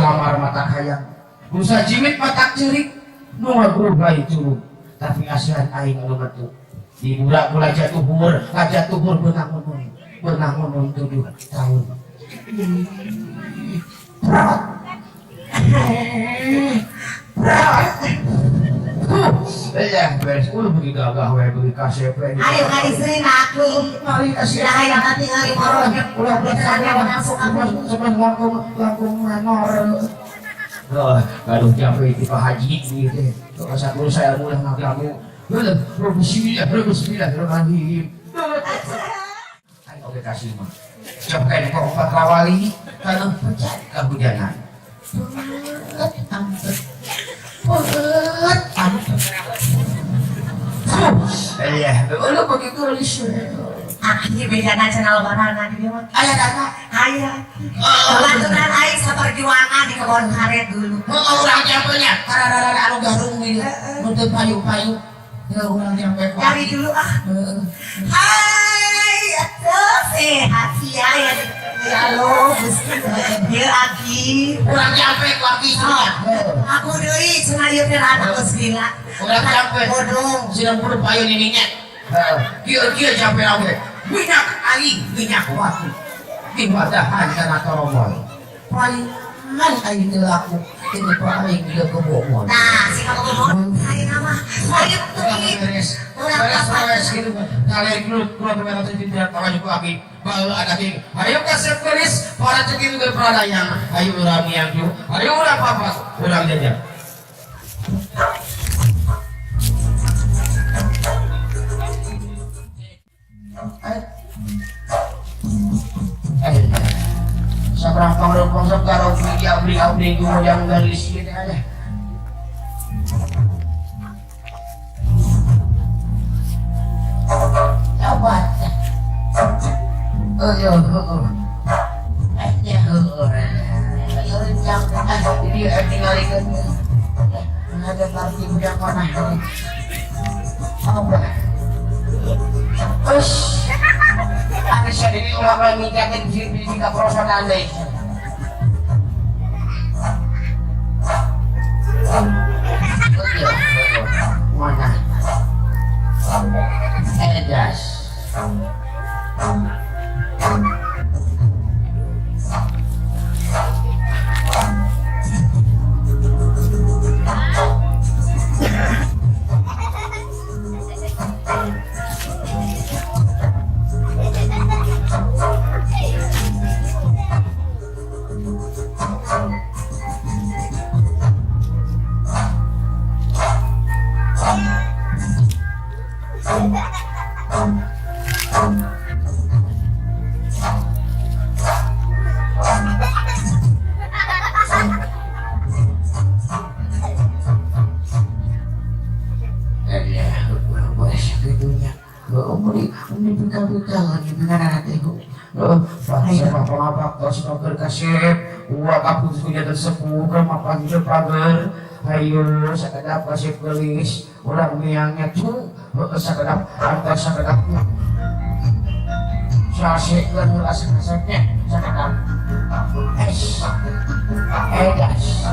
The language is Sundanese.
Lamar mata hayang. Busa jiwit matak ceurik nu ngaguruh curug. Tapi asihan aing anu metu. Di budak kula jatuhur, kajatuhur beunang unun. Beunang unun 7 tahun. Berat. Berat. Iya, beres ulah beuki gagah we beuki kasep we. Ayo ka istri aku. Mari kasih. Ayo ka tingali moro. Ulah ulah langsung aku. Semen langkung langkung manor. Heuh, gaduh jampe ti Pak Haji ieu teh. Asa saya ulah ngaganggu. Heuh, bismillahirrahmanirrahim. Ayo oge kasih mah. Coba kain kok empat rawali kana pecat kahujanan. Peuet ampet. Peuet ampet. Iya, ulah begitu gelis. Ah, ieu bejana cenah lebaran di dieu mah. Aya dana. Aya. Babaturan aing saperjuangan di kebon karet dulu. Heeh, urang jampenya kararara anu garung ieu. Nu teu payu-payu. Ya urang jampe. Dari dulu ah. Heeh. Hai, atuh sehat sia ya. Ya Allah, Gusti. Ieu aki. Urang jampe ku aki cenah. Aku deui cenah ieu teh anak geus gila. Urang jampe. Bodong. Sidang kudu payu nininya. Heeh. Kieu-kieu jampe oge. Minyak aing, minyak watu. Diwadahan kana toromol. Palingan aing teu laku. Ini paling dia kebomon. Nah, si kamu ngomong, aing mah. Aing tuh. Beres, beres, beres gitu. Kalian dulu, keluar teman teman tidak tahu juga aki. Baru ada king. Ayo kasep gelis, para cekin ke peradayang. Ayo urang yang yuk. Ayo urang apa? Urang jajan. Sabrang pangrupang sok garong di abri-abri gumujang garis gitu aja. Coba. Ada parti budak mana? Apa? Terus, ada saya ulah minyakin di kaprosotan deh. Mana? Edas. Ayo sakedap kasih gelis urang miangnya cu sakedap antar sakedap sasikeun heula sakasepnya sakedap es edas.